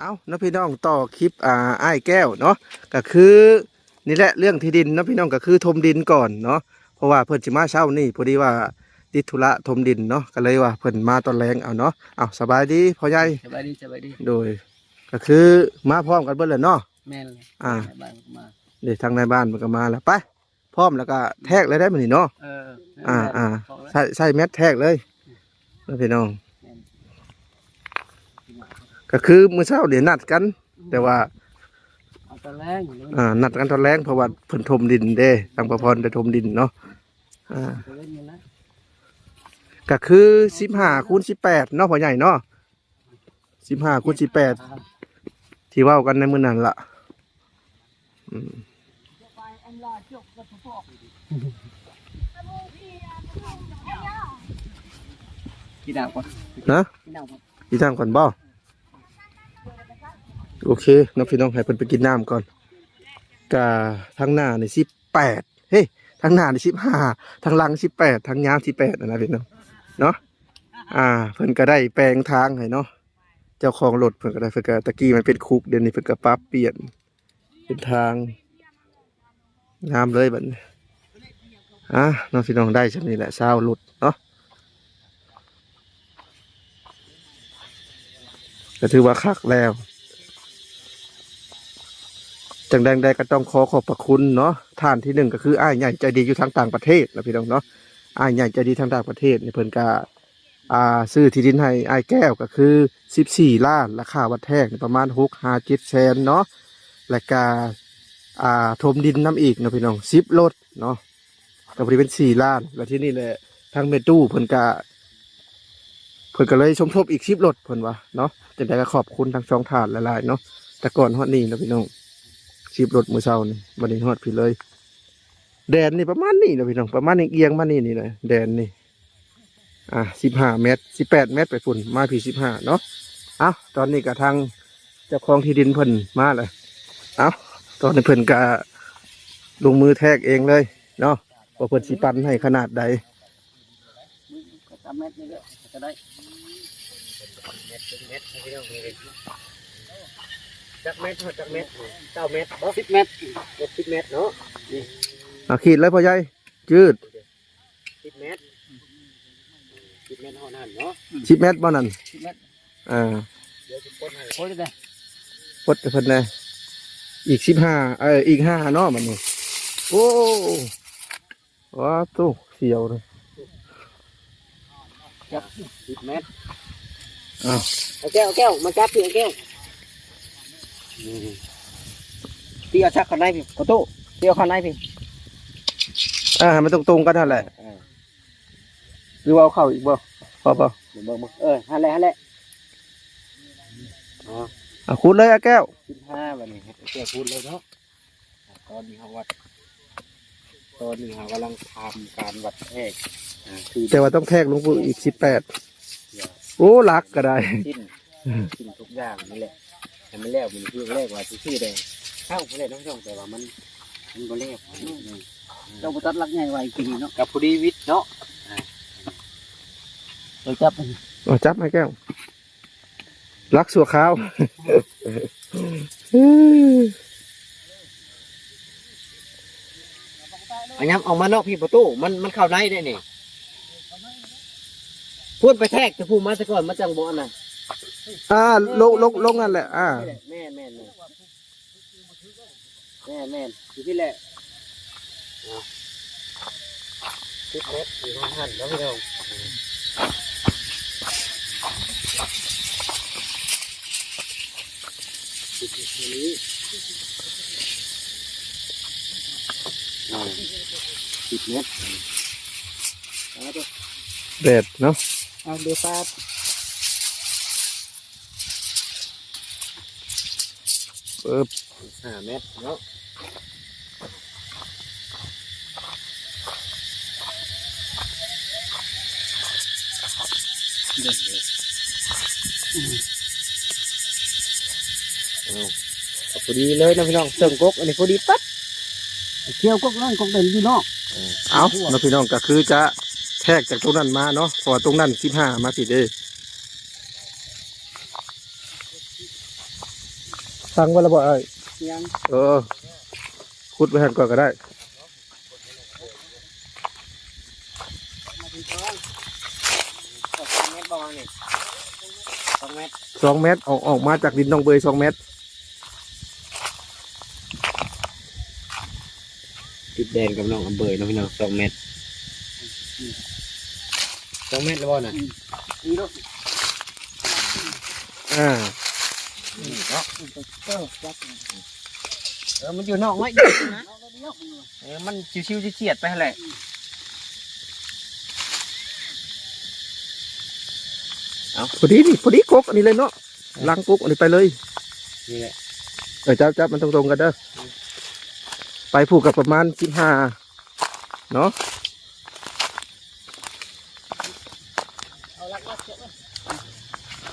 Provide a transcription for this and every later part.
ເອົາເນາະພີ່ນ້ອງ ຕໍ່ຄລິບ ອ່າ ອ້າຍແກ້ວເນາະ ກະຄືນີ້ແຫຼະ ເລື່ອງທີ່ດິນເນາະພີ່ນ້ອງ ກະຄືຖົມດິນກ່ອນເນາະ ເພາະວ່າເພິ່ນຊິມາເຊົ້ານີ້ ພໍດີວ່າຕິດທຸລະຖົມດິນເນາະ ກະເລີຍວ່າເພິ່ນມາຕອນແລງເອົາເນາະ. ເອົາ ສະບາຍດີພໍ່ໃຫຍ່. ສະບາຍດີ ສະບາຍດີ. ໂດຍ ກະຄືມາພ້ອມກັນເບິດແຫຼະເນາະ. ແມ່ນເລີຍ. ອ່າ ນາຍບ້ານກໍມາ. ເດ້ ທາງນາຍບ້ານເພິ່ນກໍມາແລ້ວ. ໄປ ພ້ອມແລ້ວກໍແທກເລີຍໄດ໋ມື້ນີ້ເນາະ. ເອີ ອ່າ ອ່າ ໃສ່ ໃສ່ແມັດແທກເລີຍເນາະພີ່ນ້ອງ. ແມ່ນ ກໍຄືມື້ເຊົ້ານີ້ນັດກັນ ອືມ ແຕ່ວ່າ ເອົາຕອນແລງ ອ່າ ນັດກັນຕອນແລງ ເພາະວ່າເພິ່ນຖົມດິນເດ້ ທາງປະພອນໄດ້ຖົມດິນເນາະ. ອ່າ ຕອນແລງນີ້ນະ ກໍຄືສິບຫ້າຄູນສິບແປດເນາະ ພໍ່ໃຫຍ່ເນາະ. ສິບຫ້າຄູນສິບແປດ ອ່າ ທີ່ເວົ້າກັນໃນມື້ນັ້ນລະ. ອືມ ກິນນ້ຳກ່ອນ ຮະ? ກິນນ້ຳກ່ອນ ກິນນ້ຳກ່ອນບໍ? ໂອເຄເນາະພີ່ນ້ອງ ໃຫ້ເພິ່ນໄປກິນນ້ຳກ່ອນ. ກະທາງໜ້ານີ້ສິບແປດ ເຮີ້ຍ ທາງໜ້ານີ້ສິບຫ້າ ທາງຫຼັງສິບແປດ ທາງຍາວສິບແປດ ຫັ້ນນະພີ່ນ້ອງເນາະ. ອ່າ ເພິ່ນກໍໄດ້ແປງທາງໃຫ້ເນາະ ເຈົ້າຂອງລົດເພິ່ນກໍໄດ້ ເພິ່ນກໍ ຕະກີ້ມັນເປັນຄຸກ ດຽວນີ້ເພິ່ນກໍປັບປ່ຽນເປັນທາງ ງາມເລີຍບັດນີ້. ອ່າ ເນາະພີ່ນ້ອງ ໄດ້ຊ່ຳນີ້ແຫຼະ ຊາວລົດເນາະ ກໍຖືວ່າຄັກແລ້ວ. ຈັ່ງໃດໆກໍຕ້ອງຂໍຂອບພະຄຸນເນາະ ທ່ານທີໜຶ່ງກໍຄືອ້າຍໃຫຍ່ໃຈດີຢູ່ທາງຕ່າງປະເທດເນາະພີ່ນ້ອງເນາະ. ອ້າຍໃຫຍ່ໃຈດີທາງຕ່າງປະເທດນີ້ ເພິ່ນກໍ ອ່າ ຊື້ທີ່ດິນໃຫ້ອ້າຍແກ້ວກໍຄືສິບສີ່ລ້ານ ລາຄາວັດແທກນີ້ປະມານຫົກຫາເຈັດແສນເນາະ ແລ້ວກະ ອ່າ ຖົມດິນນຳອີກເນາະພີ່ນ້ອງ ສິບລົດເນາະ ກໍພໍດີເປັນສີ່ລ້ານ. ແລ້ວທີນີ້ແຫຼະ ທາງແມ່ຕູ້ເພິ່ນກະ ເພິ່ນກໍເລີຍສົມທົບອີກສິບລົດເພິ່ນວ່າເນາະ. ຈັ່ງໃດກໍຂອບຄຸນທັງສອງທ່ານຫຼາຍໆເນາະ ແຕ່ກ່ອນຮອດນີ້ເນາະພີ່ນ້ອງ ສິບລົດມື້ເຊົ້ານີ້ ບັດນີ້ຮອດພີ້ເລີຍ. ແດນນີ້ປະມານນີ້ເນາະພີ່ນ້ອງ ປະມານນີ້ ອຽງມານີ້ ນີ້ແຫຼະ ແດນນີ້ ອ່າ ສິບຫ້າແມັດ ສິບແປດແມັດໄປພຸ້ນ ມາພີ້ສິບຫ້າເນາະ. ເອົ້າ ຕອນນີ້ກະທາງເຈົ້າຂອງທີ່ດິນເພິ່ນມາແລ້ວ. ເອົ້າ ຕອນນີ້ເພິ່ນກະລົງມືແທກເອງເລີຍເນາະ ວ່າເພິ່ນຊິປັນໃຫ້ຂະໜາດໃດ. ກະຕາມແມັດນີ້ແຫຼະ ກະໄດ້ ເປັນເມັດ ເປັນເມັດ ພີ່ນ້ອງເອີຍ ຈັກແມັດ ຮອດຈັກແມັດ ເກົ້າແມັດບໍ? ສິບແມັດ ເຈັດສິບແມັດເນາະ. ນີ້ ເອົາ ຂີດເລີຍພໍ່ໃຫຍ່ ຈືດ ສິບແມັດ ສິບແມັດ ຮອດຫັ້ນເນາະ. ສິບແມັດບໍ່ນັ້ນ? ສິບແມັດ. ອ່າ ເດີ ປົດໃຫ້ ປົດເລີຍ ປົດໃຫ້ເພິ່ນແດ່ ອີກສິບຫ້າ ເອີ ອີກຫ້າເນາະບັດນີ້. ໂອ້ ວ້າ ໂຕ ສຽວເລີຍ ຈັບ ສິບແມັດ. ອ້າວ ເອົາແກ້ວ ເອົາແກ້ວ ມາຈັບພີ້ ເອົາແກ້ວ. ອືມ ຕີເອົາຊັກເຂົ້າໃນພີ້ ພໍ່ຕູ້ ຕີເອົາເຂົ້າໃນພີ້. ອ່າ ໃຫ້ມັນຕົງໆກັນຫັ້ນແຫຼະ. ເອີ ຫຼືວ່າເອົາເຂົ້າອີກບໍ່? ພໍບໍ່? ເບິ່ງໆ ເອີ ຫັ້ນແຫຼະ ຫັ້ນແຫຼະ. ເອົາ ຂຸດເລີຍ ອ້າຍແກ້ວ. ສິບຫ້າ ບັດນີ້ ອ້າຍແກ້ວຂຸດເລີຍເນາະ. ຕອນນີ້ເຮົາວ່າ ຕອນນີ້ເຮົາກຳລັງທຳການວັດແທກ ອ່າ ຄື ແຕ່ວ່າຕ້ອງແທກລົງໄປອີກສິບແປດ. ໂອ້ ຫຼັກກໍໄດ້ ສິ້ນ ສິ້ນທຸກຢ່າງນີ້ແຫຼະ ໃຫ້ມັນແລ້ວ. ມື້ຄືແລກວ່າຊິຊື້ແດ່ ເຊົ້າພຸ້ນແຫຼະນ້ອງຊ່ອງ ແຕ່ວ່າມັນ ມັນບໍ່ແລ້ວ. ອືມ ເຈົ້າບໍ່ຕັດຫຼັກໃຫຍ່ໄວ້ກິນເນາະ ກໍພໍດີວິດເນາະ. ອ່າ ເຈົ້າຈັບ ເອົາ ຈັບໃຫ້ແກ້ວ. ລັກຊົ່ວຄາວ. ອັນຍັບອອກມານອກພີ້ປະຕູ ມັນ ມັນເຂົ້າໃນໄດ້ນີ້. ພຸ້ນໄປແທກແຕ່ພູມມາແຕ່ກ່ອນ ມັນຈັ່ງບໍ່ອັນນັ້ນ. ອ່າ ລົງ ລົງ ລົງນັ້ນແຫຼະ. ອ່າ ແມ່ນ ແມ່ນ ແມ່ນ. ແມ່ນໆ ຢູ່ພີ້ແຫຼະ. ອ່າ ສິບແມັດ ຢູ່ທາງຫັ້ນເນາະພີ່ນ້ອງ. ສິບແມັດ ນີ້ ອ່າ ສິບແມັດ. ແດດເນາະ. ເອົາ ເດຊາດ. ປຶບ ຫ້າແມັດເນາະ. ເອົາ ພໍດີເລີຍເນາະພີ່ນ້ອງ ເຊິ່ງກົກ ອັນນີ້ພໍດີປັດ. ກ່ຽວກົກນັ້ນ ກົກເດີນຢູ່ນອກ. ເອົາເນາະພີ່ນ້ອງ ກໍຄືຈະແທກຈາກຕົງນັ້ນມາເນາະ ເພາະວ່າຕົງນັ້ນສິບຫ້າມາພີ້ເດ້. ຕັ້ງໄວ້ແລ້ວບໍ່ອ້າຍ? ຍັງ. ເອີ ຂຸດໄວ້ຫັ້ນກ່ອນກໍໄດ້. ສອງແມັດບໍ່ນີ້? ສອງແມັດ ສອງແມັດ ອອກ ອອກມາຈາກດິນນ້ອງເບີຍສອງແມັດ. ຕິດແດນກັບນ້ອງອຳເບີຍເນາະພີ່ນ້ອງ ສອງແມັດ. ສອງແມັດແລ້ວບໍ່ນະ? ອືມ ນີ້ເນາະ. ອ່າ ນີ້ເນາະ. ເອີ ມັນຢູ່ນອກໄວ້ນະ. ເອີ ມັນຊິວໆຈຽດໆໄປຫັ້ນແຫຼະ. ເອົາ ພໍດີນີ້ ພໍດີກົກອັນນີ້ເລີຍເນາະ. ຫຼັງກົກອັນນີ້ໄປເລີຍ. ນີ້ແຫຼະ. ເອີ ຈັບ ຈັບມັນຕົງໆກັນເດີ. ໄປພູ້ກໍປະມານສິບຫ້າເນາະ. ເອົາຫຼັກໆເກັບໄວ້.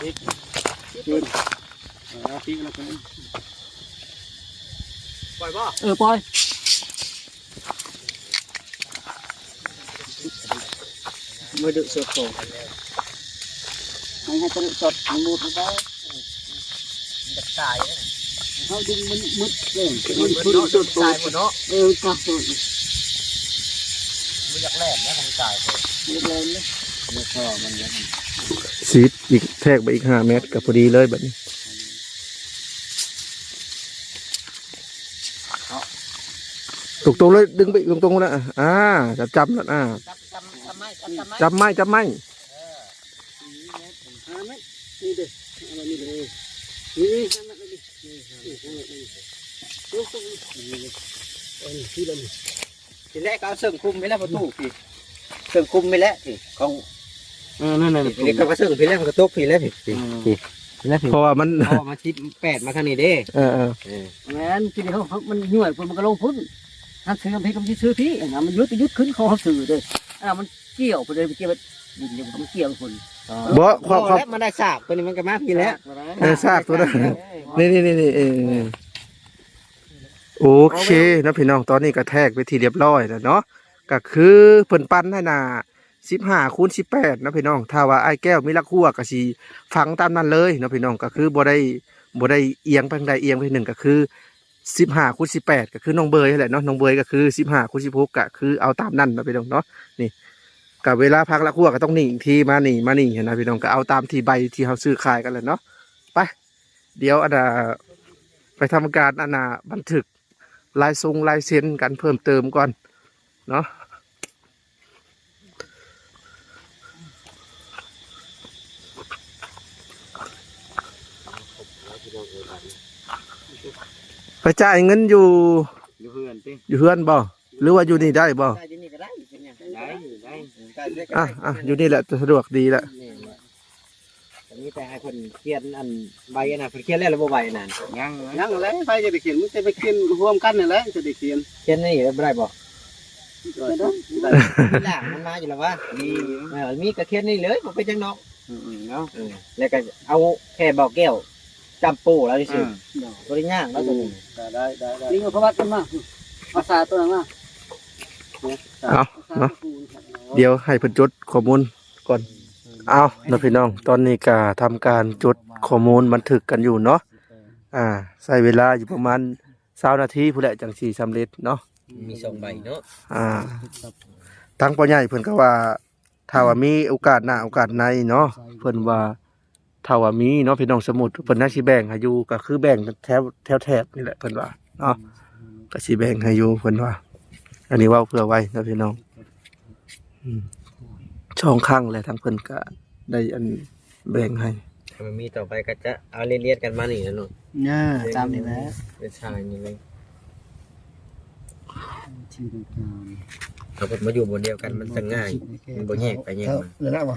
ຕິດ ຕິດ ເອົາຕິດແລ້ວກໍ ປ່ອຍບໍ່? ເອີ ປ່ອຍ. ມາດຸສົດຂອງ ໃຫ້ ໃຫ້ຕະລຸສົດ ໃຫ້ໝົດແລ້ວກໍ ມັນຈະຕາຍເດ້. ເຮົາດຶງມັນໝົດເລີຍ ມັນ ມັນ ມັນ ສອດ ຕາຍໝົດເນາະ. ເອີ ຕາຍໝົດ. ບໍ່ຢາກແລ່ນນະ ມັນຕາຍເລີຍ. ບໍ່ຢາກແລ່ນເລີຍ. ມັນກໍ ມັນຍັງ ສີດອີກ ແທກໄປອີກຫ້າແມັດ ກໍພໍດີເລີຍບັດນີ້. ຕົງໆເລີຍ ດຶງໄປຕົງໆນະ. ອ່າ ຈັບ ຈັບນັ້ນ ອ່າ ຈັບ ຈັບ ຈັບໄມ້ ຈັບ ຈັບໄມ້ ຈັບໄມ້ ເອີ ຫ້າແມັດ ນີ້ເດ້ ເອົາແບບນີ້ເດ້ ນີ້ ນີ້ ຫ້າແມັດນີ້ ນີ້ ຫ້າແມັດນີ້ ໂອ້ໂຫ ນີ້ ນີ້ ອັນນີ້ ທີແລກກໍເອົາເຊິ່ງຄຸມໄປແລ້ວ ປະຕູພີ້ ເຊິ່ງຄຸມໄປແລ້ວພີ້ ຂອງ ເອີ ນັ້ນໆ ນີ້ກໍເຊິ່ງພີ້ແລ້ວ ມັນກໍຕົກພີ້ແລ້ວພີ້ ພີ້ ພີ້ ພີ້ແລ້ວພີ້ ເພາະວ່າມັນ ເພາະວ່າມັນສິບແປດມາທາງນີ້ເດ້. ເອີໆ ເອີ ແມ່ນ ທີນີ້ເຮົາ ເຮົາ ມັນຍ້ວຍພຸ້ນ ມັນກໍລົງພຸ້ນ ຫາກຊື້ນຳພີ້ກໍມັນຊິຊື້ພີ້ ອັນນັ້ນມັນຢຸດ ຢຸດຂຶ້ນຂອງເຮົາຊື້ເດ້. ອັນນັ້ນມັນກ່ຽວພຸ້ນເດ້ ໄປກ່ຽວດິນຢູ່ ມັນກ່ຽວພຸ້ນ. ອໍ ບໍ່ ຄວາມ ຄວາມ ແລ້ວມັນໄດ້ຊາກ ຕົວນີ້ມັນກໍມາພີ້ແລ້ວ ຊາກ ເອີ ຊາກຕົວນັ້ນ ເອີ ນີ້ໆໆໆ ເອີ ໂອເຄເນາະພີ່ນ້ອງ ຕອນນີ້ກໍແທກເປັນທີ່ຮຽບຮ້ອຍແລ້ວເນາະ ກໍຄືເພິ່ນປັນໃຫ້ໜ້າ ສິບຫ້າຄູນສິບແປດເນາະພີ່ນ້ອງ. ຖ້າວ່າອ້າຍແກ້ວມີຫຼັກຮົ້ວກໍຊິຝັງຕາມນັ້ນເລີຍເນາະພີ່ນ້ອງ ກໍຄືບໍ່ໄດ້ ບໍ່ໄດ້ອຽງໄປທາງໃດອຽງໄປທາງໜຶ່ງ ກໍຄືສິບຫ້າຄູນສິບແປດ ກໍຄືນ້ອງເບີຍຫັ້ນແຫຼະເນາະ. ນ້ອງເບີຍກໍຄືສິບຫ້າຄູນສິບຫົກ ກໍຄືເອົາຕາມນັ້ນເນາະພີ່ນ້ອງເນາະ. ນີ້ ກໍເວລາພັກຫຼັກຮົ້ວກໍຕ້ອງໜີອີກທີ ມານີ້ ມານີ້ຫັ້ນນະພີ່ນ້ອງ ກໍເອົາຕາມທີ່ໃບທີ່ເຮົາຊື້ຂາຍກັນແຫຼະເນາະ. ໄປ ດຽວອັນນ່າ ໄປທຳການອັນນ່າ ບັນທຶກລາຍຊົງລາຍເຊັນກັນເພີ່ມເຕີມກ່ອນເນາະ. ໄປຈ່າຍເງິນຢູ່ ຢູ່ເຮືອນຕິ ຢູ່ເຮືອນບໍ່ ຫຼືວ່າຢູ່ນີ້ໄດ້ບໍ່? ຈ່າຍຢູ່ນີ້ກໍໄດ້ ເປັນຫຍັງ? ໄດ້ ໄດ້ ອ່ະ ອ່ະ ຢູ່ນີ້ແຫຼະ ສະດວກດີແຫຼະ. ກໍມີແຕ່ໃຫ້ເພິ່ນຂຽນອັນໃບອັນນັ້ນ ເພິ່ນຂຽນແລ້ວຫຼືບໍ່ໃບອັນນັ້ນ? ຍັງ ຍັງແຫຼະ ໃຜຈະໄດ້ຂຽນ ມີແຕ່ໄປຂຽນຮ່ວມກັນນັ້ນແຫຼະ ຈະໄດ້ຂຽນ. ຂຽນໃນນີ້ບໍ່ໄດ້ບໍ່? ໄດ້ ໄດ້ ລາງມັນມາຢູ່ແລ້ວວະ. ມີ ເອີ ມີກໍຂຽນນີ້ເລີຍ ບໍ່ເປັນຫຍັງດອກ. ອືມໆ ເນາະ ເອີ ແລ້ວກໍເອົາແຄ່ເບົາແກ້ວຈຳໂປ້ລາວຊື່ ອືມ ບໍ່ໄດ້ຍາກເນາະ. ອືມ ຕົວນີ້ ໄດ້ ໄດ້ ໄດ້ ນີ້ກໍປະຫວັດມັນມາ ພາສາຕົວນັ້ນມາ. ເອົາເນາະ ດຽວໃຫ້ເພິ່ນຈົດຂໍ້ມູນກ່ອນ. ເອົາເນາະພີ່ນ້ອງ ຕອນນີ້ກະທຳການຈົດຂໍ້ມູນບັນທຶກກັນຢູ່ເນາະ. ອ່າ ໃຊ້ເວລາຢູ່ປະມານຊາວນາທີພຸ້ນແຫຼະ ຈັ່ງຊິສຳເລັດເນາະ. ມີສອງໃບເນາະ. ອ່າ ທາງພໍ່ໃຫຍ່ເພິ່ນກໍວ່າ ຖ້າວ່າມີໂອກາດໜ້າໂອກາດໃນເນາະ ເພິ່ນວ່າ ຖ້າວ່າມີເນາະພີ່ນ້ອງ ສົມມຸດເພິ່ນຍັງຊິແບ່ງໃຫ້ຢູ່ ກໍຄືແບ່ງແຖວ ແຖວແຖບນີ້ແຫຼະເພິ່ນວ່າເນາະ ກໍຊິແບ່ງໃຫ້ຢູ່ເພິ່ນວ່າ. ອັນນີ້ເວົ້າເພື່ອໄວ້ເນາະພີ່ນ້ອງ. ອືມ ສອງຄັ້ງແລ້ວ ທາງເພິ່ນກໍໄດ້ອັນແບ່ງໃຫ້. ຖ້າມັນມີຕໍ່ໄປກໍຈະເອົາລຽນໆກັນມານີ້ແຫຼະເນາະ. ເອີ ຕາມນີ້ແຫຼະ ເປັນສາຍນີ້ເລີຍ. ທີ່ຕ້ອງການ ເອົາເພິ່ນມາຢູ່ບ່ອນດຽວກັນ ມັນຈະງ່າຍ ມັນບໍ່ແຍກໄປແຍກມາ.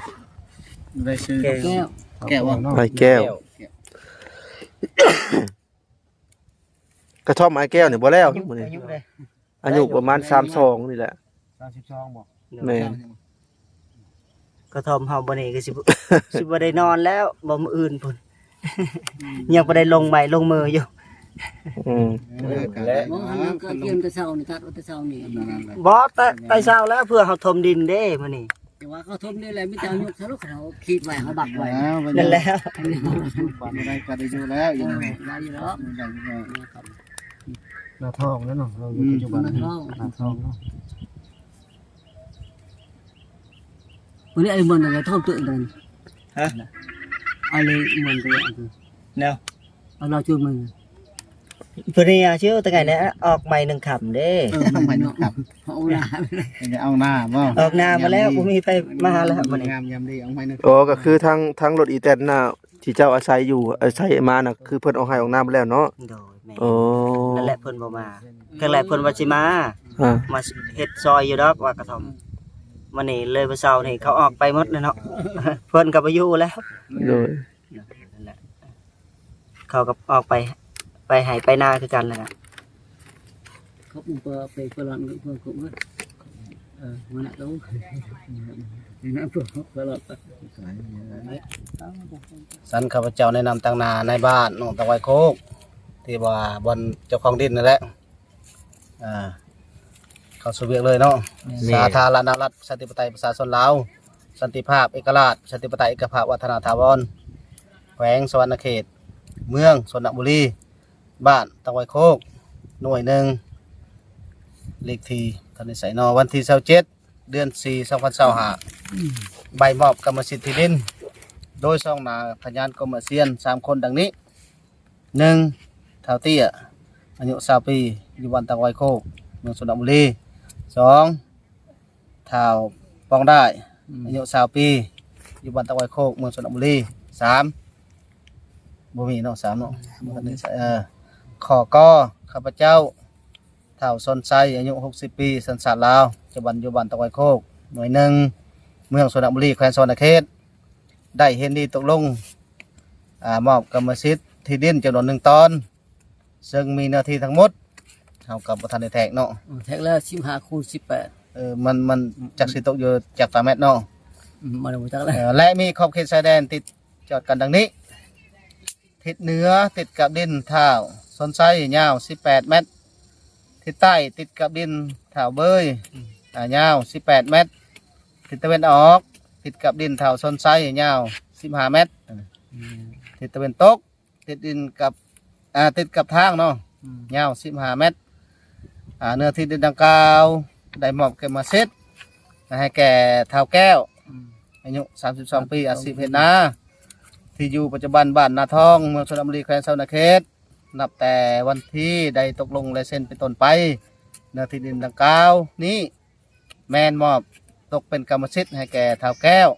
ໄດ້ຊື່ ແກ້ວ ແກ້ວບໍ່? ອ້າຍແກ້ວ ແກ້ວ ກະທ່ອມອ້າຍແກ້ວນີ້ບໍ່ແລ້ວມື້ນີ້ ອາຍຸປະມານສາມສອງນີ້ແຫຼະ. ສາມສິບສອງບໍ່? ແມ່ນ. ກະທ່ອມເຮົາບັດນີ້ກໍຊິ ຊິບໍ່ໄດ້ນອນແລ້ວ ບໍ່ ມື້ອື່ນພຸ້ນ ຍັງບໍ່ໄດ້ລົງໄມ້ລົງມືຢູ່. ອືມ ເອີ ກໍໄດ້ ບໍ່ ອັນນັ້ນກໍກຽມແຕ່ເຊົ້ານີ້ ຕັດເອົາແຕ່ເຊົ້ານີ້. ບໍ່ ແຕ່ ແຕ່ເຊົ້າແລ້ວ ເພື່ອເຮົາຖົມດິນເດ້ມື້ນີ້. ວ່າເຂົາຖົມນີ້ແຫຼະ ມີແຕ່ເຮົາຍົກສະລຸກ ເຮົາຂີດໄວ້ ເຮົາບັກໄວ້ ອ້າວ ໄດ້ຢູ່ແລ້ວ ບາດນີ້ໄດ້ກໍໄດ້ຢູ່ແລ້ວ ເອີ ຢູ່ ໄດ້ຢູ່ແລ້ວ ໄດ້ຢູ່ແລ້ວ ໜ້າທ້ອງແລ້ວເນາະ ເຮົາຢູ່ ອືມ ປັດຈຸບັນ ໜ້າທ້ອງ ໜ້າທ້ອງເນາະ ບໍ່ໄດ້ ໄອ້ມັນນະ ທ້ອງເຕີນນັ້ນ ຮະ ໄອ້ມັນກໍ ແນວ ເອົາລາວຈວນມັນ ເພິ່ນນີ້ອາ ຊິເອົາແຕ່ໄງແດ່ ອອກໃໝ່ໜຶ່ງຄ່ຳເດ້ ເອີ ໃໝ່ໜຶ່ງຄ່ຳ ອອກໜ້າ ເອົາໜ້າບໍ່ ອອກໜ້າມາແລ້ວ ບໍ່ມີໃຜມາຫາແລ້ວມື້ນີ້ ງາມຍາມດີ ອອກໃໝ່ໜຶ່ງ ໂອ້ ກໍຄືທາງ ທາງລົດອີແຕນນະ ທີ່ເຈົ້າອາໄສຢູ່ ອາໄສມານະ ຄືເພິ່ນອອກໄຮ່ອອກນາໝົດແລ້ວເນາະ ໂດຍ ແມ່ນ ໂອ້ ນັ້ນແຫຼະ ເພິ່ນບໍ່ມາ ຄາງແລກເພິ່ນວ່າຊິມາ ອ່າ ມາເຮັດຊອຍຢູ່ດອກວ່າກະທ່ອມ ມື້ນີ້ເລີຍ ມື້ເຊົ້ານີ້ເຂົາອອກໄປໝົດແລ້ວເນາະ ເພິ່ນກໍບໍ່ຢູ່ແລ້ວ ໂດຍ ນັ້ນແຫຼະ ເຂົາກໍອອກໄປ ໄປໄຮ່ໄປນາຄືກັນແຫຼະ ເຂົາບໍ່ໄປ ໄປຕະຫຼາດເພິ່ນກໍ ເອີ ມານະໂຕ ມານະໂຕ ຕະຫຼາດ ຊັ້ນຂ້າພະເຈົ້າແນະນຳຕາງໜ້ານາຍບ້ານນ້ອງຕາໄວໂຄກ ທີ່ວ່າບ່ອນເຈົ້າຂອງດິນນັ້ນແຫຼະ ອ່າ ເຂົ້າສູ່ວຽກເລີຍເນາະ ແມ່ນ ສາທາລະນະລັດ ປະຊາທິປະໄຕ ປະຊາຊົນລາວ ສັນຕິພາບ ເອກະລາດ ປະຊາທິປະໄຕ ເອກະພາບ ວັດທະນະຖາວອນ ແຂວງສະຫວັນນະເຂດ ເມືອງຊົນນະບູລີ ບ້ານຕາໄວໂຄກ ໜ່ວຍໜຶ່ງ ເລກທີ່ ທັນໄດ້ໃສ່ເນາະ ວັນທີຊາວເຈັດ ເດືອນສີ່ ສອງພັນຊາວຫ້າ ໃບມອບກຳມະສິດທີ່ດິນ ໂດຍຊອງໜ້າພະຍານກົມອາຊຽນສາມຄົນດັ່ງນີ້. ໜຶ່ງ ທ້າວເຕ້ຍ ອາຍຸຊາວປີ ຢູ່ບ້ານຕາໄວໂຄກ ເມືອງຊົນນະບູລີ. ສອງ ທ້າວປອງດ້າຍ ອາຍຸຊາວປີ ຢູ່ບ້ານຕາໄວໂຄກ ເມືອງຊົນນະບູລີ. ສາມ ບໍ່ມີເນາະ ສາມເນາະ ບໍ່ທັນໄດ້ໃສ່ ເອີ ຂໍ້ ກ ຂ້າພະເຈົ້າ ທ້າວຊົນໄຊ ອາຍຸຫົກສິບປີ ສັນຊາດລາວ ປັດຈຸບັນຢູ່ບ້ານຕາໄວໂຄກ ໜ່ວຍໜຶ່ງ ເມືອງຊົນນະບູລີ ແຂວງສະຫວັນນະເຂດ ໄດ້ເຫັນດີຕົກລົງ ອາ ມອບກຳມະສິດທີ່ດິນຈຳນວນໜຶ່ງຕອນ ເຊິ່ງມີເນື້ອທີ່ທັງໝົດ ເຮົາກໍບໍ່ທັນໄດ້ແທກເນາະ ແທກແລ້ວ ສິບຫ້າຄູນສິບແປດ ເອີ ມັນ ມັນຈັກຊິຕົກຢູ່ຈັກຕາແມັດເນາະ ອືມ ມັນບໍ່ຈັກແລ້ວ ເອີ ແລະ ມີຂອບເຂດຊາຍແດນຕິດຈອດກັນດັ່ງນີ້ ທິດເໜືອຕິດກັບດິນທ້າວຊົນໄຊ ຍາວສິບແປດແມັດ, ທິດໃຕ້ຕິດກັບດິນທ້າວເບີຍ ອາ ຍາວສິບແປດແມັດ, ທິດຕາເວັນອອກຕິດກັບດິນທ້າວຊົນໄຊ ຍາວສິບຫ້າແມັດ, ທິດຕາເວັນຕົກຕິດດິນກັບ ອາ ຕິດກັບທາງເນາະ ຍາວສິບຫ້າແມັດ. ອາ ເນື້ອທີ່ດິນດັ່ງກ່າວໄດ້ມອບກຳມະສິດໃຫ້ແກ່ທ້າວແກ້ວ ອາຍຸສາມສິບສອງປີ ອາຊີບເຮັດນາ ທີ່ຢູ່ປັດຈຸບັນບ້ານນາທອງ ເມືອງຊົນນະບູລີ ແຂວງສະຫວັນນະເຂດ. ນັບແຕ່ວັນທີ່ໄດ້ຕົກລົງລາຍເຊັນເປັນຕົ້ນໄປ ເນື້ອທີ່ດິນດັ່ງກ່າວນີ້ ແມ່ນມອບຕົກເປັນກຳມະສິດໃຫ້ແກ່ທ້າວແກ້ວ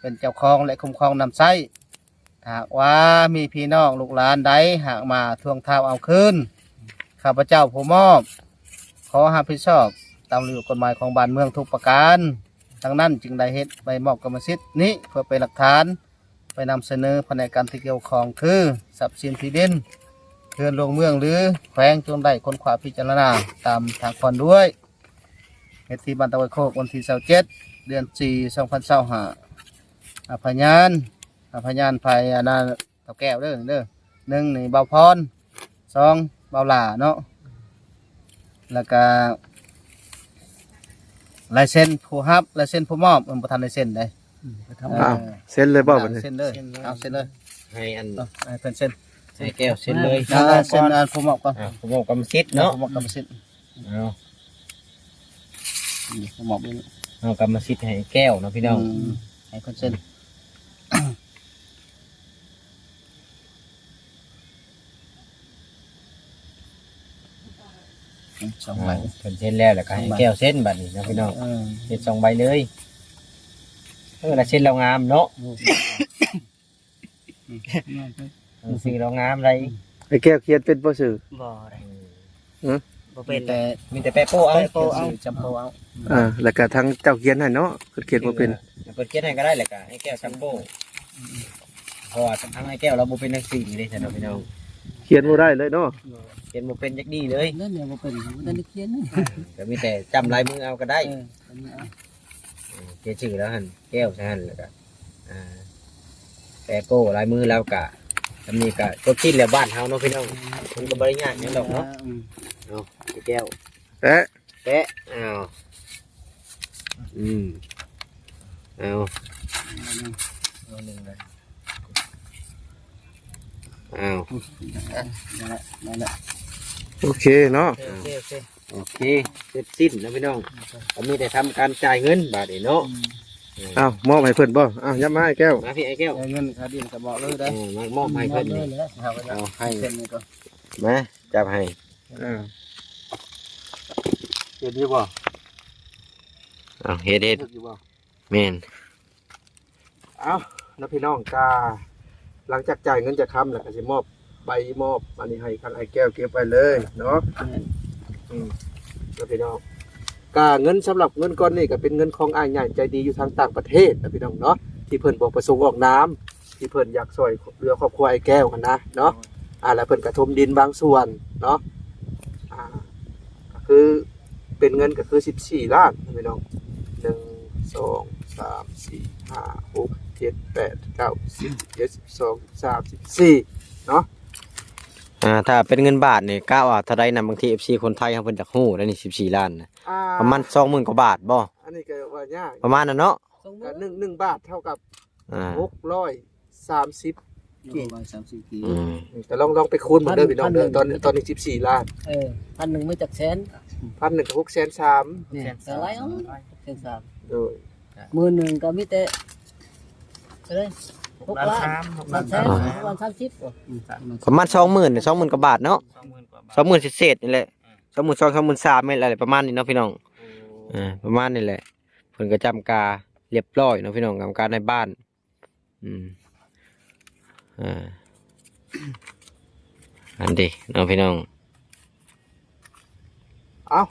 ເປັນເຈົ້າຂອງ ແລະ ຄຸ້ມຄອງນຳໃຊ້. ຖ້າຫາກວ່າມີພີ່ນ້ອງລູກຫຼານໃດຫາກມາທວງຖາມເອົາຄືນ, ຂ້າພະເຈົ້າຜູ້ມອບ ຂໍຮັບຜິດຊອບຕາມລະບຽບກົດໝາຍຂອງບ້ານເມືອງທຸກປະການ. ດັ່ງນັ້ນຈຶ່ງໄດ້ເຮັດໃບມອບກຳມະສິດນີ້ ເພື່ອເປັນຫຼັກຖານ ໄປນຳສະເໜີພະແນກການທີ່ກ່ຽວຂ້ອງ ຄື ຊັບສິນທີ່ດິນ ເຮືອນຫຼວງເມືອງ ຫຼື ແຂວງ ຈົ່ງໄດ້ຄົ້ນຄວ້າພິຈາລະນາຕາມທາງຄວນດ້ວຍ. ເຮັດທີ່ບ້ານຕາໄວໂຄກ ວັນທີຊາວເຈັດ ເດືອນສີ່ ສອງພັນຊາວຫ້າ. ອາ ພະຍານ ອາ ພະຍານ ພະຍານ ອາ ທ້າວແກ້ວເດີ ເດີ ໜຶ່ງນີ້ບ່າວພອນ ສອງບ່າວຫຼ້າເນາະ ແລ້ວກະລາຍເຊັນຜູ້ຮັບ ລາຍເຊັນຜູ້ມອບ ມັນບໍ່ທັນໄດ້ເຊັນເດ້. ອືມ ເອີ ອ້າວ ເຊັນເລີຍບໍ່ບັດນີ້? ເຊັນເລີຍ ເຊັນເລີຍ ເອົາເຊັນເລີຍ ໃຫ້ອັນ ເອີ ໃຫ້ເພິ່ນເຊັນ ໃຫ້ແກ້ວເຊັນເລີຍ ເອີ ເຊັນ ເອີ ຜູ້ມອບກ່ອນ ອ່າ ຜູ້ມອບກຳມະສິດເນາະ ຜູ້ມອບກຳມະສິດ ເອົາ ນີ້ ຜູ້ມອບນີ້ ເອົາກຳມະສິດໃຫ້ແກ້ວເນາະພີ່ນ້ອງ ອືມ ໃຫ້ເພິ່ນເຊັນ. ສອງໃບ ເພິ່ນເຊັນແລ້ວ ແລ້ວກໍໃຫ້ແກ້ວເຊັນບັດນີ້ເນາະພີ່ນ້ອງ ເອີ ເຮັດສອງໃບເລີຍ. ເອີ ລາຍເຊັນລາວງາມເນາະ ເອີ ຊື່ລາວງາມໄດ໋. ໄອ້ແກ້ວຂຽນເປັນບໍ່ຊື່? ບໍ່ໄດ້ ອືມ ບໍ່ເປັນ ມີແຕ່ ມີແຕ່ແປະໂປ້ເອົາ ແປະໂປ້ເອົາ ຈຳໂປ້ເອົາ ອ່າ ແລ້ວກໍທາງເຈົ້າຂຽນໃຫ້ເນາະ ເພິ່ນຂຽນບໍ່ເປັນ ເອີ ເພິ່ນຂຽນໃຫ້ກໍໄດ້ ແລ້ວກໍໃຫ້ແກ້ວຈຳໂປ້ ເພາະວ່າທາງອ້າຍແກ້ວລາວບໍ່ເປັນໜັງສືເດ້ຊັ້ນເນາະພີ່ນ້ອງ ຂຽນບໍ່ໄດ້ເລີຍເນາະ ຂຽນບໍ່ເປັນຈັກດີ້ເລີຍ ນັ້ນແຫຼະ ບໍ່ເປັນ ບໍ່ທັນໄດ້ຂຽນ ກໍມີແຕ່ຈຳລາຍມືເອົາກໍໄດ້ ເອີ ຈຳມືເອົາ ເອີ ຂຽນຊື່ລາວຫັ້ນ ແກ້ວຊະຫັ້ນ ແລ້ວກໍ ອ່າ ແປະໂປ້ລາຍມືລາວກະ ອັນນີ້ກະຕົວຈິດແຫຼະ ບ້ານເຮົາເນາະພີ່ນ້ອງ ມັນກໍບໍ່ໄດ້ຍາກຫຍັງດອກເນາະ ເອີ ເອົາ ແກ້ວ ແປະ ແປະ ອ້າວ ອືມ ເອົາ ເອົາ ນັ້ນແຫຼະ ນັ້ນແຫຼະ ໂອເຄເນາະ ໂອເຄ ໂອເຄ ໂອເຄ ເສັດສິ້ນເນາະພີ່ນ້ອງ ກໍມີແຕ່ທຳການຈ່າຍເງິນບາດນີ້ເນາະ ອືມ ເອົາ ມອບໃຫ້ເພິ່ນບໍ່? ເອົາ ຍັບມາອ້າຍແກ້ວ ມາພີ່ອ້າຍແກ້ວ ຈ່າຍເງິນຄ່າດິນກໍບອກເລີຍໄດ໋ ເອີ ມາມອບໃຫ້ເພິ່ນນີ້ ເອົາໃຫ້ ເຊັນນີ້ກໍ ມາ ຈັບໃຫ້ ເອີ ເຮັດຢູ່ບໍ່? ເອົາ ເຮັດ ເຮັດ ເຮັດຢູ່ບໍ່? ແມ່ນ ເອົາ ນະພີ່ນ້ອງ ກະຫຼັງຈາກຈ່າຍເງິນຈາກຄຳແລ້ວ ກະຊິມອບໃບມອບອັນນີ້ໃຫ້ທາງອ້າຍແກ້ວເກັບໄວ້ເລີຍເນາະ ແມ່ນ ອືມ ນະພີ່ນ້ອງ ກະເງິນ ສຳລັບເງິນກ້ອນນີ້ ກະເປັນເງິນຂອງອ້າຍໃຫຍ່ໃຈດີຢູ່ທາງຕ່າງປະເທດນະພີ່ນ້ອງເນາະ ທີ່ເພິ່ນບໍ່ປະສົງອອກນາມ ທີ່ເພິ່ນຢາກຊ່ອຍເຫຼືອຄອບຄົວອ້າຍແກ້ວຫັ້ນນະເນາະ ອ່າ ແລ້ວເພິ່ນກະຖົມດິນບາງສ່ວນເນາະ ອ່າ ກໍຄືເປັນເງິນກໍຄືສິບສີ່ລ້ານພີ່ນ້ອງ ໜຶ່ງ ສອງ ສາມ ສີ່ ຫ້າ ຫົກ ເຈັດ ແປດ ເກົ້າ ສິບ ສິບເອັດ ສິບສອງ ສິບສາມ ສິບສີ່ເນາະ ອ່າ ຖ້າເປັນເງິນບາດນີ້ກະວ່າເທົ່າໃດນະ? ບາງທີເອັຟຊີຄົນໄທເຮົາເພິ່ນຢາກຮູ້ໄດ໋ນີ້ ສິບສີ່ລ້ານນະ ອ່າ ປະມານສອງໝື່ນກວ່າບາດບໍ່? ອັນນີ້ກໍວ່າຍາກ ປະມານນັ້ນເນາະ ສອງໝື່ນ ກໍໜຶ່ງ ໜຶ່ງບາດເທົ່າກັບ ອ່າ ຫົກຮ້ອຍສາມສິບ ກີບ ສາມສິບກີບ ອືມ ກໍລອງ ລອງໄປຄູນເບິ່ງເດີພີ່ນ້ອງເດີ ຕອນ ຕອນນີ້ສິບສີ່ລ້ານ ເອີ ພັນໜຶ່ງມີຈັກແສນ? ພັນໜຶ່ງກໍຫົກແສນສາມ ແມ່ນ ກໍຫຼາຍເນາະ ຫົກແສນສາມ ໂດຍ ໝື່ນໜຶ່ງກໍມີແຕ່ເທົ່າໃດ? ຫົກລ້ານ ຫົກລ້ານສາມ ຫົກລ້ານສາມສິບ ປະມານສອງໝື່ນ ສອງໝື່ນກວ່າບາດເນາະ ສອງໝື່ນເສດໆນີ້ແຫຼະ ສອງໝື່ນສອງ ສອງໝື່ນສາມນີ້ແຫຼະ ປະມານນີ້ເນາະພີ່ນ້ອງ ເອີ ປະມານນີ້ແຫຼະ ເພິ່ນກໍຈຳກາຮຽບຮ້ອຍເນາະພີ່ນ້ອງ ຈຳການາຍບ້ານ ອືມ ອ່າ ອັນນີ້ເນາະພີ່ນ້ອງ ເອົ້າ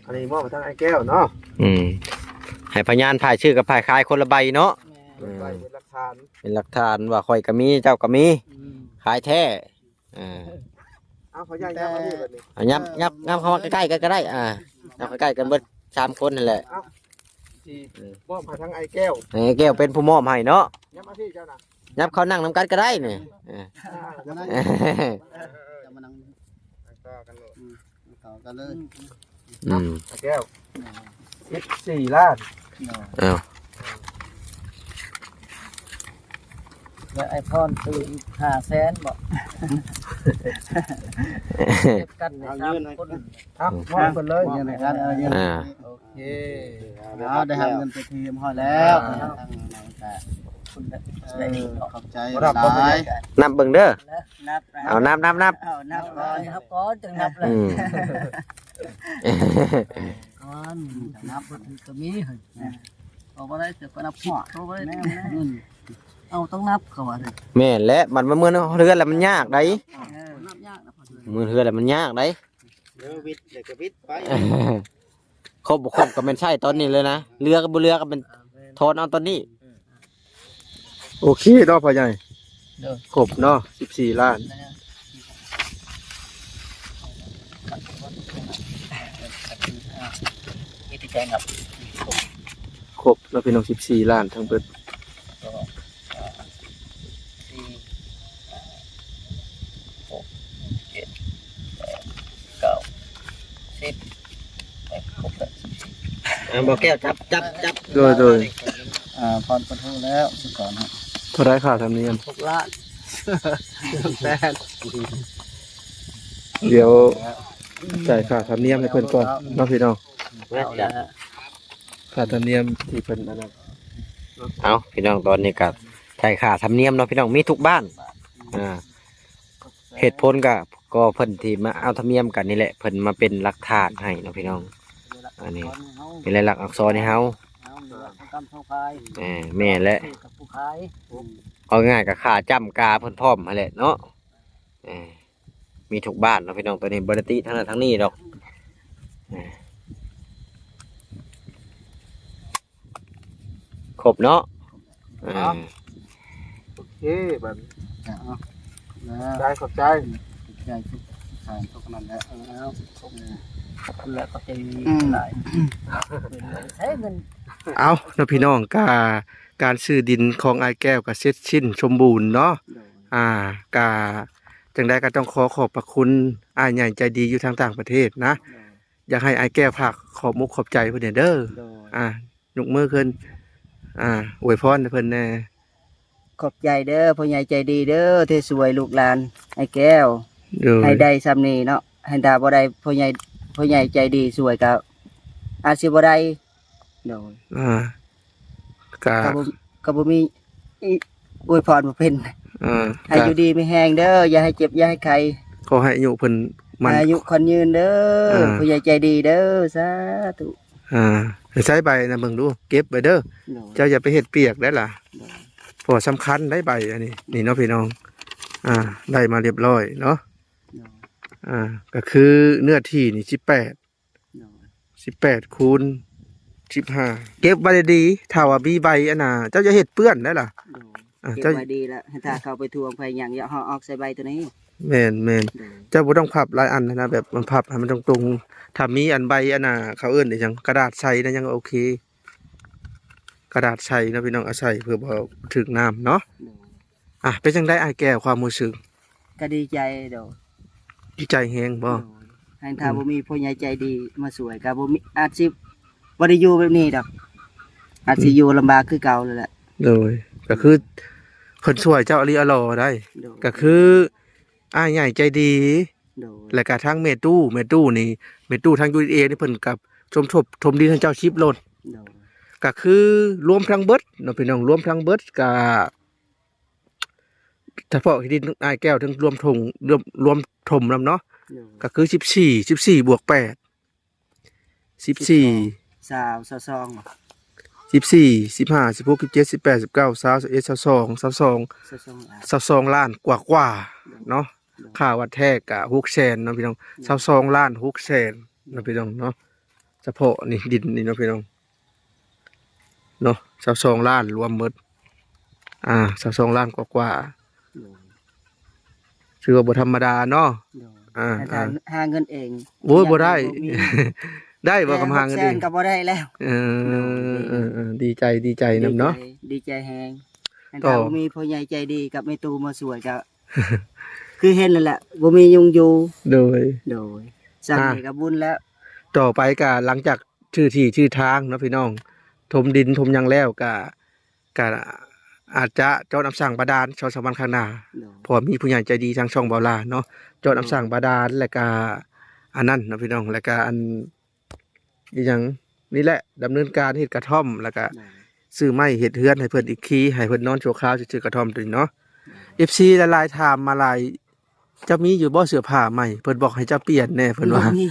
ອັນນີ້ມອບໃຫ້ທາງອ້າຍແກ້ວເນາະ ອືມ ໃຫ້ພະຍານຝ່າຍຊື້ກັບຝ່າຍຂາຍຄົນລະໃບເນາະ ແມ່ນ ເປັນຫຼັກຖານ ເປັນຫຼັກຖານວ່າຂ້ອຍກໍມີ ເຈົ້າກໍມີ ອືມ ຂາຍແທ້ ອ່າ ເອົາ ພໍ່ໃຫຍ່ ແຕ່ ຍັບເອົານີ້ບັດນີ້ ເອົາ ຍັບ ຍັບ ຍັບເຂົ້າມາໃກ້ໆກັນກໍໄດ້ ອ່າ ຍັບໃກ້ໆກັນເບິດສາມຄົນຫັ້ນແຫຼະ ເອົາ ຊິ ເອີ ມອບໃຫ້ທາງອ້າຍແກ້ວ ໃຫ້ອ້າຍແກ້ວເປັນຜູ້ມອບໃຫ້ເນາະ ຍັບມາພີ້ເຈົ້ານະ ຍັບເຂົ້ານັ່ງນຳກັນກໍໄດ້ນີ້ ເອີ ອ່າ ຈະມານັ່ງ ຈະມານັ່ງ ນັ່ງຕໍ່ກັນໂລດ ອືມ ຕໍ່ກັນເລີຍ ອືມ ອ້າຍແກ້ວ ສິບສີ່ລ້ານ ເນາະ ເອົາ ແລ້ວອ້າຍພອນຊື້ອີກຫ້າແສນບໍ່? ເກັບກັນນີ້ສາມຄົນ ເອົາ ມອບເພິ່ນເລີຍ ມອບໃຫ້ກັນ ເອົາ ອ່າ ໂອເຄ ເອົາ ໄດ້ຮັບເງິນເປັນທີ່ຮຽບຮ້ອຍແລ້ວ ອ່າ ທາງນັ້ນກະ ເອີ ຂອບໃຈຫຼາຍ ນັບເບິ່ງເດີ ນັບ ເອົາ ນັບ ນັບ ນັບ ເອົາ ນັບກ່ອນ ນັບກ່ອນ ຈຶ່ງນັບເລີຍ ອືມ ກ່ອນ ນັບບໍ່ຖືກກໍມີ ເອົາບໍ່ໄດ້ ຈະໄປນັບຜິດ ເອົາບໍ່ໄດ້ ເອົາ ຕ້ອງນັບ ເຂົາວ່າ ແມ່ນແຫຼະ ມັນ ມັນເມືອເຮືອນແລ້ວມັນຍາກໃດ໋ ເອີ ນັບຍາກນະ ເມືອເຮືອນແລ້ວມັນຍາກໃດ໋ ເດີ ວິດແລ້ວກໍວິດໄປ ຄົບບໍ່ຄົບກໍແມ່ນໃຊ້ຕອນນີ້ເລີຍນະ ເຫຼືອກໍບໍ່ເຫຼືອກໍແມ່ນຖອນເອົາຕອນນີ້ ໂອເຄເນາະພໍ່ໃຫຍ່ ໂດຍ ຄົບເນາະ ສິບສີ່ລ້ານ ມີແຕ່ໃຈນັບ ຄົບເນາະພີ່ນ້ອງ ສິບສີ່ລ້ານທັງເບິດ ສອງ ສາມ ສີ່ ຫ້າ ຫົກ ເຈັດ ແປດ ເກົ້າ ສິບ ເອີ ຄົບແລ້ວ ສິບສີ່ ອ່າ ບໍ່ແກ້ວ ຈັບ ຈັບ ຈັບ ໂດຍ ໂດຍ ອ່າ ຜ່ອນປະຕູແລ້ວ ສະກ່ອນ ເທົ່າໃດຄ່າທຳນຽມ? ຫົກລ້ານ ແປດ ດຽວຈ່າຍຄ່າທຳນຽມໃຫ້ເພິ່ນກ່ອນເນາະພີ່ນ້ອງ ຄ່າທຳນຽມທີ່ເພິ່ນອັນນັ້ນ ເອົາ ພີ່ນ້ອງ ຕອນນີ້ກໍຈ່າຍຄ່າທຳນຽມເນາະພີ່ນ້ອງ ມີທຸກບ້ານ ອ່າ ເຫດຜົນກໍ ກໍເພິ່ນທີ່ມາເອົາທຳນຽມກັນນີ້ແຫຼະ ເພິ່ນມາເປັນຫຼັກຖານໃຫ້ເນາະພີ່ນ້ອງ ອັນນີ້ເປັນລາຍລັກອັກສອນໃຫ້ເຮົາ ເອີ ແມ່ນແຫຼະ ເວົ້າງ່າຍໆກໍຄ່າຈ້ຳກາເພິ່ນພ້ອມຫັ້ນແຫຼະເນາະ ເອີ ມີທຸກບ້ານເນາະພີ່ນ້ອງ ຕອນນີ້ບໍ່ໄດ້ຕິທາງນັ້ນທາງນີ້ດອກ ເອີ ຄົບເນາະ ເອົາ ອ່າ ໂອເຄ ບັດນີ້ ເອົາ ໄດ້ ຂອບໃຈ ຂອບໃຈທຸກທ່ານທຸກນັ້ນແຫຼະ ເອົາ ແລະ ຂອບໃຈ ອືມ ຫຼາຍ ໃຊ້ເງິນ ເອົາເນາະພີ່ນ້ອງ ກະ ການຊື້ດິນຂອງອ້າຍແກ້ວກະເສັດສິ້ນສົມບູນເນາະ ໂດຍ ອ່າ ກະ ຈັ່ງໃດກໍຕ້ອງຂໍຂອບພະຄຸນອ້າຍໃຫຍ່ໃຈດີຢູ່ທາງຕ່າງປະເທດນະ ໂດຍ ຢາກໃຫ້ອ້າຍແກ້ວຝາກຂອບອົກຂອບໃຈເພິ່ນແດ່ເດີ ໂດຍ ອ່າ ຍົກມືຂຶ້ນ ອ່າ ອວຍພອນໃຫ້ເພິ່ນແດ່. ຂອບໃຈເດີ ພໍ່ໃຫຍ່ໃຈດີເດີ ທີ່ຊ່ວຍລູກຫຼານອ້າຍແກ້ວ ໂດຍ ໃຫ້ໄດ້ຊ່ຳນີ້ເນາະ ໃຫ້ຖ້າບໍ່ໄດ້ພໍ່ໃຫຍ່ ພໍ່ໃຫຍ່ໃຈດີຊ່ວຍກໍອາດຊິບໍ່ໄດ້. ໂດຍ ອ່າ ກະ ກໍບໍ່ ກໍບໍ່ມີ ອີ ອວຍພອນບໍ່ເປັນ ອ່າ ໃຫ້ ກະ ຢູ່ດີມີແຮງເດີ ຢ່າໃຫ້ເຈັບ ຢ່າໃຫ້ໄຂ້ ຂໍໃຫ້ອາຍຸເພິ່ນໝັ້ນ ໃຫ້ອາຍຸຂວັນຍືນເດີ ອ່າ ຜູ້ໃຫຍ່ໃຈດີເດີ ສາທຸ. ອ່າ ໃຊ້ໃບນະເບິ່ງດູ ເກັບໄວ້ເດີ ໂດຍ ເຈົ້າຢ່າໄປເຮັດປຽກໄດ້ລະ ໂດຍ ເພາະວ່າສຳຄັນໄດ້ໃບອັນນີ້ ນີ້ເນາະພີ່ນ້ອງ ອ່າ ໄດ້ມາຮຽບຮ້ອຍເນາະ ໂດຍ ອ່າ ກໍຄືເນື້ອທີ່ນີ້ສິບແປດ ໂດຍ ສິບແປດຄູນສິບຫ້າ ເກັບໄວ້ດີໆ ຖ້າວ່າມີໃບອັນນ່າ ເຈົ້າຢ່າເຮັດເປື້ອນໄດ້ລະ ໂດຍ ອ່າ ເກັບ ເຈົ້າ ໄວ້ດີລະ ຖ້າເຂົາໄປທວງໄປຫຍັງ ຢ່າເອົາອອກໃສ່ໃບໂຕນີ້. ແມ່ນໆ ໂດຍ ເຈົ້າບໍ່ຕ້ອງພັບຫຼາຍອັນນະ ແບບມັນພັບໃຫ້ມັນຕົງໆ ຖ້າມີອັນໃບອັນນ່າ ເຂົາເອີ້ນອີຫຍັງ ກະດາດໃສນະ ຍັງໂອເຄ ກະດາດໃສເນາະພີ່ນ້ອງ ອາໄສເພື່ອບໍ່ຖືກນ້ຳເນາະ ໂດຍ ອ່າ ເປັນຈັ່ງໃດອ້າຍແກ້ວ ຄວາມຮູ້ສຶກ? ກໍດີໃຈໂດຍ ດີໃຈແຮງບໍ່? ໂດຍ ແຮ່ງຖ້າ ອືມ ບໍ່ມີຜູ້ໃຫຍ່ໃຈດີມາຊ່ວຍ ກໍບໍ່ມີ ອາດຊິບໍ່ໄດ້ຢູ່ແບບນີ້ດອກ ອາດຊິ ອືມ ຢູ່ລຳບາກຄືເກົ່ານັ້ນແຫຼະ ໂດຍ ກໍຄືເພິ່ນຊ່ວຍເຈົ້າອີ່ຫຼີອີ່ຫຼໍໃດ ໂດຍ ກໍຄືອ້າຍໃຫຍ່ໃຈດີ ໂດຍ ແລ້ວກໍທັງແມ່ຕູ້ ແມ່ຕູ້ນີ້ ແມ່ຕູ້ທາງ ຢູເອສເອ ນີ້ເພິ່ນກໍສົມທົບຖົມດິນໃຫ້ເຈົ້າສິບລົດ ໂດຍ ກໍຄືລວມທັງເບິດເນາະພີ່ນ້ອງ ລວມທັງເບິດກໍ ສະເພາະທີ່ດິນອ້າຍແກ້ວ ທັງລວມຖົມ ລວມ ລວມຖົມນຳເນາະ ໂດຍ ກໍຄືສິບສີ່ ສິບສີ່ບວກແປດ ສິບສີ່ ຊາວ ຊາວສອງ ສິບສີ່ ສິບຫ້າ ສິບຫົກ ສິບເຈັດ ສິບແປດ ສິບເກົ້າ ຊາວ ຊາວເອັດ ຊາວສອງ ຊາວສອງ ຊາວສອງລ້ານ ຊາວສອງລ້ານກວ່າໆ ໂດຍ ເນາະ ໂດຍ ຄ່າວັດແທກກະຫົກແສນເນາະພີ່ນ້ອງ ໂດຍ ຊາວສອງລ້ານຫົກແສນເນາະພີ່ນ້ອງເນາະ ສະເພາະນີ້ ດິນນີ້ເນາະພີ່ນ້ອງ ເນາະ ຊາວສອງລ້ານລວມໝົດ ອ່າ ຊາວສອງລ້ານກວ່າໆ ໂດຍ ຖືວ່າບໍ່ທຳມະດາເນາະ ໂດຍ ອ່າ ແຕ່ຖ້າ ອ່າ ຫາເງິນເອງ ໂອ້ຍ ບໍ່ໄດ້ ບໍ່ມີ ໄດ້ບໍ່ ແຕ່ ຄຳຫາເງິນເອງ ຫົກແສນກໍບໍ່ໄດ້ແລ້ວ ເອີ ໂດຍ ເອີ ເອີ ດີໃຈ ດີໃຈນຳເນາະ ດີໃຈ ດີໃຈແຮງ ຖ້າບໍ່ມີຜູ້ໃຫຍ່ໃຈດີກັບແມ່ຕູ້ມາຊ່ວຍກໍ ຄືເຫັນນັ້ນແຫຼະ ບໍ່ມີຍຸງຢູ່ ໂດຍ ໂດຍ ຊ່ຳນີ້ກໍບຸນແລ້ວ ຕໍ່ໄປກໍຫຼັງຈາກ ຊື່ທີ່ຊື່ທາງເນາະພີ່ນ້ອງ ຖົມດິນຖົມຫຍັງແລ້ວກະ ກະອາດຈະເຈາະນ້ຳສ້າງບາດານ ສອງສາມວັນຂ້າງໜ້າ ໂດຍ ເພາະວ່າມີຜູ້ໃຫຍ່ໃຈດີທາງຊ່ອງເບົາຫຼ້າເນາະ ເຈາະນ້ຳ ໂດຍ ສ້າງບາດານ ແລ້ວກະອັນນັ້ນເນາະພີ່ນ້ອງ ແລ້ວກະອັນ ອີຫຍັງນີ້ແຫຼະ ດຳເນີນການເຮັດກະທ່ອມ ແລ້ວກະ ໂດຍ ຊື້ໄມ້ເຮັດເຮືອນໃຫ້ເພິ່ນອີກທີ ໃຫ້ເພິ່ນນອນຊົ່ວຄາວຊື່ໆ ກະທ່ອມໂຕນີ້ເນາະ ໂດຍ ເອັຟຊີ ຫຼາຍໆຖາມມາຫຼາຍ ເຈົ້າມີຢູ່ບໍ່ເສື້ອຜ້າໃໝ່ ເພິ່ນບອກໃຫ້ເຈົ້າປ່ຽນແດ່ ເພິ່ນວ່າ ບໍ່ມີ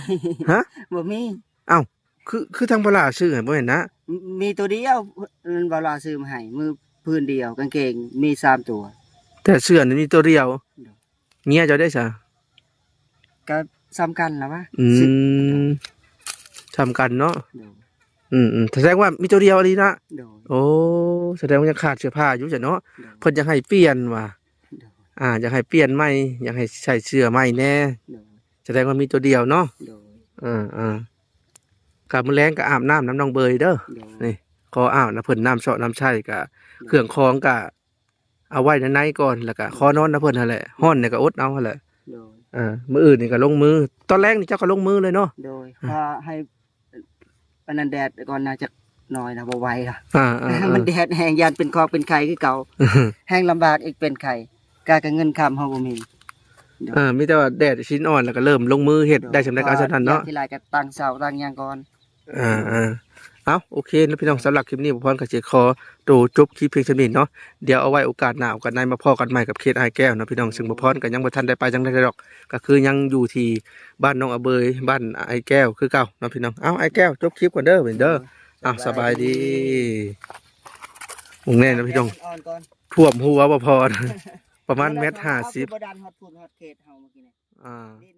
ຮະ ບໍ່ມີ ເອົ້າ ຄື ຄືທາງບ່າວຫຼ້າຊື້ຫັ້ນບໍ່ແມ່ນນະ? ມີ ມີໂຕດຽວ ນັ້ນບ່າວຫຼ້າຊື້ມາໃຫ້ ມືຜືນດຽວ ກາງເກງມີສາມຕົວ ແຕ່ເສື້ອນີ້ມີໂຕດຽວ ໂດຍ ເມຍເຈົ້າເດ້ຊະ? ກໍສ່ຳກັນລະວະ ອື ສ່ຳກັນເນາະ ໂດຍ ອືມໆ ສະແດງວ່າມີໂຕດຽວອີ່ຫຼີນະ ໂດຍ ໂອ້ ສະແດງວ່າຍັງຂາດເສື້ອຜ້າຢູ່ຊະເນາະ ໂດຍ ເພິ່ນຢາກໃຫ້ປ່ຽນວ່າ ໂດຍ ອ່າ ຢາກໃຫ້ປ່ຽນໃໝ່ ຢາກໃຫ້ໃສ່ເສື້ອໃໝ່ແດ່ ໂດຍ ສະແດງວ່າມີໂຕດຽວເນາະ ໂດຍ ເອີໆ ກະມື້ແລງກະອາບນ້ຳນຳນ້ອງເບີຍເດີ ໂດຍ ນີ້ ຂໍອາບນຳເພິ່ນ ນ້ຳເຊາະນ້ຳໃຊ້ກະ ໂດຍ ເຄື່ອງຂອງກະເອົາໄວ້ໃນໃນກ່ອນ ແລ້ວກະ ໂດຍ ຂໍນອນນຳເພິ່ນຫັ້ນແຫຼະ ຮ້ອນນີ້ກະອົດເອົາຫັ້ນແຫຼະ ໂດຍ ເອີ ມື້ອື່ນນີ້ກະລົງມື ຕອນແລງນີ້ເຈົ້າກະລົງມືເລີຍເນາະ ໂດຍ ຂໍໃຫ້ ປານນັ້ນແດດກ່ອນນະ ຈັກໜ້ອຍນະ ບໍ່ໄຫວລະ ອ່າໆໆ ມັນແດດແຮງ ຢ້ານເປັນຄອກເປັນໄຂ້ຄືເກົ່າ ແຮງລຳບາກອີກ ເປັນໄຂ້ ກາ ກາເງິນຄຳເຮົາບໍ່ມີ ໂດຍ ເອີ ມີແຕ່ວ່າແດດຊິນອ່ອນ ແລ້ວກໍເລີ່ມລົງມືເຮັດ ໂດຍ ໄດ້ສ່ຳໃດກໍເອົາສ່ຳນັ້ນເນາະ ທີແລກກໍຕັ້ງເສົາຕັ້ງຫຍັງກ່ອນ ອ່າໆ ເອົ້າ ໂອເຄເນາະພີ່ນ້ອງ ສຳລັບຄລິບນີ້ ບ່າວພອນກໍຊິຂໍໂຕຈົບຄລິບພຽງສ່ຳນີ້ເນາະ ດຽວເອົາໄວ້ໂອກາດໜ້າໂອກາດໃນມາພໍ້ກັນໃໝ່ກັບເຂດອ້າຍແກ້ວເນາະພີ່ນ້ອງ ເຊິ່ງບ່າວພອນກໍຍັງບໍ່ທັນໄດ້ໄປທາງໃດດອກ ກໍຄືຍັງຢູ່ທີ່ບ້ານນ້ອງອະເບີຍ ບ້ານອ້າຍແກ້ວຄືເກົ່າເນາະພີ່ນ້ອງ ເອົ້າ ອ້າຍແກ້ວ ຈົບຄລິບກ່ອນເດີ ເດີ ໂດຍ ເອົ້າ ສະບາຍດີ ສະບາຍດີ ໝ່ອງແນ່ເນາະພີ່ນ້ອງ ອ່ອນໆກ່ອນ ຖ້ວມຫົວບໍ່ພໍ ປະມານແມັດຫ້າສິບ ບໍ່ດັນຮອດພຸ້ນຮອດເຂດເຮົາເມື່ອກີ້ນີ້ ອ່າ ດິນ